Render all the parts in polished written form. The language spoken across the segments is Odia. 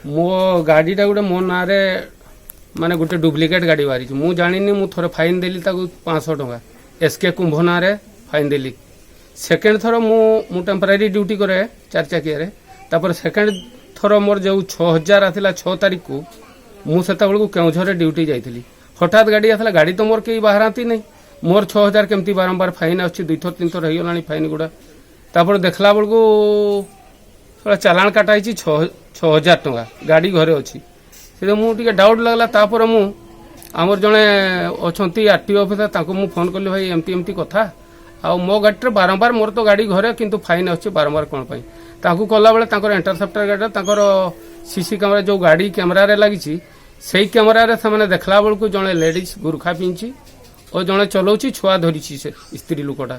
ମୋ ଗାଡ଼ିଟା ଗୋଟେ ମୋ ନାଁରେ ମାନେ ଗୋଟେ ଡୁପ୍ଲିକେଟ୍ ଗାଡ଼ି ବାହାରିଛି। ମୁଁ ଜାଣିନି। ମୁଁ ଥରେ ଫାଇନ୍ ଦେଲି ତାକୁ 500 ଟଙ୍କା, ଏସ୍ କେ କୁମ୍ଭ ନାଁରେ ଫାଇନ୍ ଦେଲି। ସେକେଣ୍ଡ ଥର ମୁଁ ଟେମ୍ପରାରୀ ଡ୍ୟୁଟି କରେ ଚାରି ଚାକିଆରେ। ତାପରେ ସେକେଣ୍ଡ ଥର ମୋର ଯେଉଁ 6000 ଆସିଲା 6 ତାରିଖକୁ, ମୁଁ ସେତେବେଳକୁ କେଉଁଝରରେ ଡ୍ୟୁଟି ଯାଇଥିଲି। ହଠାତ୍ ଗାଡ଼ି ଆସିଲା। ଗାଡ଼ି ତ ମୋର କେହି ବାହାରନ୍ତି ନାହିଁ। ମୋର 6000 କେମିତି ବାରମ୍ବାର ଫାଇନ୍ ଆସୁଛି? ଦୁଇଥର ତିନିଥର ହେଇଗଲାଣି ଫାଇନ୍ ଗୁଡ଼ା। ତାପରେ ଦେଖିଲା ବେଳକୁ ଶଳା ଚାଲାଣ କାଟା ହେଇଛି 6000 ଟଙ୍କା। ଗାଡ଼ି ଘରେ ଅଛି। ସେଥିରେ ମୁଁ ଟିକେ ଡାଉଟ୍ ଲାଗିଲା। ତାପରେ ମୁଁ ଆମର ଜଣେ ଅଛନ୍ତି ଆର୍ ଟି ଅଫିସର, ତାଙ୍କୁ ମୁଁ ଫୋନ୍ କଲି, ଭାଇ, ଏମିତି ଏମିତି କଥା ଆଉ ମୋ ଗାଡ଼ିରେ ବାରମ୍ବାର, ମୋର ତ ଗାଡ଼ି ଘରେ, କିନ୍ତୁ ଫାଇନ୍ ଆସୁଛି ବାରମ୍ବାର, କ'ଣ ପାଇଁ? ତାଙ୍କୁ କଲାବେଳେ ତାଙ୍କର ଇଣ୍ଟରସେପ୍ଟର ଗାଡ଼ିରେ ତାଙ୍କର ସିସି କ୍ୟାମେରା, ଯେଉଁ ଗାଡ଼ି କ୍ୟାମେରାରେ ଲାଗିଛି, ସେଇ କ୍ୟାମେରାରେ ସେମାନେ ଦେଖିଲା ବେଳକୁ ଜଣେ ଲେଡ଼ିଜ୍ ଗୁର୍ଖା ପିନ୍ଧିଛି ଓ ଜଣେ ଚଲାଉଛି, ଛୁଆ ଧରିଛି ସେ ସ୍ତ୍ରୀ ଲୋକଟା।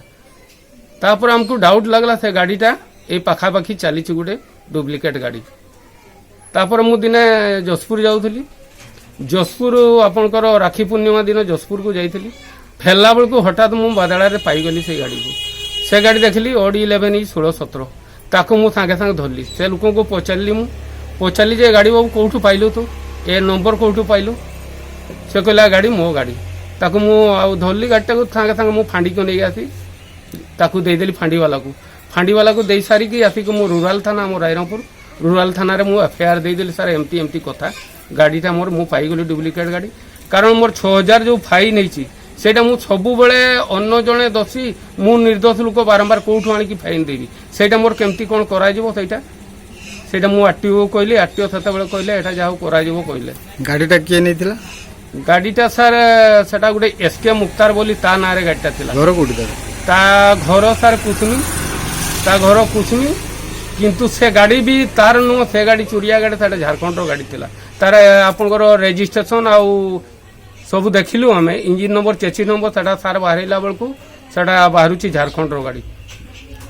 ତାପରେ ଆମକୁ ଡାଉଟ୍ ଲାଗିଲା, ସେ ଗାଡ଼ିଟା ଏଇ ପାଖାପାଖି ଚାଲିଛି, ଗୋଟେ ଡୁପ୍ଲିକେଟ୍ ଗାଡ଼ି। ତାପରେ ମୁଁ ଦିନେ ଯଶପୁର ଯାଉଥିଲି। ଯଶପୁର ଆପଣଙ୍କର ରାକ୍ଷୀ ପୂର୍ଣ୍ଣିମା ଦିନ ଯଶପୁରକୁ ଯାଇଥିଲି। ଫେରିଲା ବେଳକୁ ହଠାତ୍ ମୁଁ ବାଦାଳାରେ ପାଇଗଲି ସେଇ ଗାଡ଼ିକୁ। ସେ ଗାଡ଼ି ଦେଖିଲି ଓଡି 11 ଇ 1617। ତାକୁ ମୁଁ ସାଙ୍ଗେ ସାଙ୍ଗେ ଧରିଲି। ସେ ଲୋକଙ୍କୁ ପଚାରିଲି। ମୁଁ ପଚାରିଲି ଯେ ଗାଡ଼ି ବାବୁ, କେଉଁଠୁ ପାଇଲୁ ତୁ? ଏ ନମ୍ବର କେଉଁଠୁ ପାଇଲୁ? ସେ କହିଲା, ଗାଡ଼ି ମୋ ଗାଡ଼ି। ତାକୁ ମୁଁ ଆଉ ଧରିଲି ଗାଡ଼ିଟାକୁ। ସାଙ୍ଗେ ସାଙ୍ଗେ ମୁଁ ଫାଣ୍ଡିକୁ ନେଇ ଆସି ତାକୁ ଦେଇଦେଲି ଫାଣ୍ଡିବାଲାକୁ। ଫାଣ୍ଡିବାଲାକୁ ଦେଇ ସାରିକି ଆସିକି ମୁଁ ରୁରାଲ ଥାନା, ଆମ ରାଇରଙ୍ଗପୁର ରୁରାଲ ଥାନାରେ ମୁଁ ଏଫଆଇଆର୍ ଦେଇଦେଲି। ସାର୍, ଏମିତି ଏମିତି କଥା, ଗାଡ଼ିଟା ମୋର ମୁଁ ପାଇଗଲି ଡୁପ୍ଲିକେଟ୍ ଗାଡ଼ି। କାରଣ ମୋର 6000 ଯେଉଁ ଫାଇନ୍ ହେଇଛି, ସେଇଟା ମୁଁ ସବୁବେଳେ ଅନ୍ୟ ଜଣେ ଦୋଷୀ, ମୁଁ ନିର୍ଦ୍ଦୋଷ ଲୋକ, ବାରମ୍ବାର କେଉଁଠୁ ଆଣିକି ଫାଇନ୍ ଦେବି? ସେଇଟା ମୋର କେମିତି କ'ଣ କରାଯିବ ସେଇଟା? ସେଇଟା ମୁଁ ଆର୍ ଟି ଓ କହିଲି। ଆର୍ ଟି ଓ ସେତେବେଳେ କହିଲେ, ଏଇଟା ଯାହା ହଉ କରାଯିବ କହିଲେ। ଗାଡ଼ିଟା କିଏ ନେଇଥିଲା? ଗାଡ଼ିଟା ସାର୍, ସେଟା ଗୋଟେ ଏସ୍ କେ ମୁକ୍ତାର ବୋଲି, ତା ନାଁରେ ଗାଡ଼ିଟା ଥିଲା। ଘର କୋଉଠି ତାର? ତା ଘର ସାର୍ କୁସୁମି, ତା ଘର କୁସୁମି। କିନ୍ତୁ ସେ ଗାଡ଼ି ବି ତାର ନୁହଁ। ସେ ଗାଡ଼ି ଚୋରିଆ ଗାଡ଼ି, ସେଟା ଝାଡ଼ଖଣ୍ଡର ଗାଡ଼ି ଥିଲା। ତାର ଆପଣଙ୍କର ରେଜିଷ୍ଟ୍ରେସନ ଆଉ ସବୁ ଦେଖିଲୁ ଆମେ, ଇଞ୍ଜିନ୍ ନମ୍ବର, ଚେସି ନମ୍ବର, ସେଟା ସାର୍ ବାହାରିଲା ବେଳକୁ ସେଟା ବାହାରୁଛି ଝାଡ଼ଖଣ୍ଡର ଗାଡ଼ି।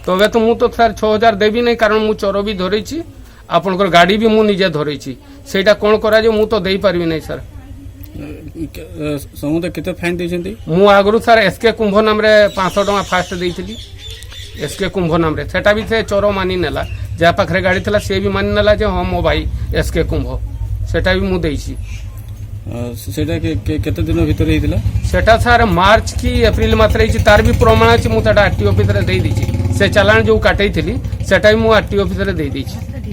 ତ ଏବେ ତ ମୁଁ ତ ସାର୍ 6000 ଦେବି ନାହିଁ, କାରଣ ମୁଁ ଚୋର ବି ଧରେଇଛି, ଆପଣଙ୍କର ଗାଡ଼ି ବି ମୁଁ ନିଜେ ଧରେଇଛି। ସେଇଟା କ'ଣ କରାଯିବ? ମୁଁ ତ ଦେଇପାରିବି ନାହିଁ ସାର୍। ସମୁଦାୟ କେତେ ଫାଇନ୍ ଦେଇଛନ୍ତି? ମୁଁ ଆଗରୁ ସାର୍ ଏସ୍ କେ କୁମ୍ଭ ନାମରେ 500 ଟଙ୍କା ଫାଷ୍ଟ ଦେଇଥିଲି, ଏସ୍ କେ କୁମ୍ଭ ନାମରେ। ସେଟା ବି ସେ ଚୋର ମାନି ନେଲା। ଯାହା ପାଖରେ ଗାଡ଼ି ଥିଲା, ସିଏ ବି ମାନି ନେଲା ଯେ ହଁ, ମୋ ଭାଇ ଏସ୍ କେ କୁମ୍ଭ। ସେଟା ବି ମୁଁ ଦେଇଛି। ସେଇଟା କେତେ ଦିନ ଭିତରେ ହେଇଥିଲା? ସେଟା ସାର୍ ମାର୍ଚ୍ଚ କି ଏପ୍ରିଲ ମାସରେ ହେଇଛି। ତାର ବି ପ୍ରମାଣ ଅଛି। ମୁଁ ସେଟା ଆର୍ ଟି ଅଫିସରେ ଦେଇଦେଇଛି। ସେ ଚାଲାଣ ଯୋଉ କାଟେଇଥିଲି, ସେଟା ବି ମୁଁ ଆର୍ ଟି ଅଫିସରେ ଦେଇଦେଇଛି।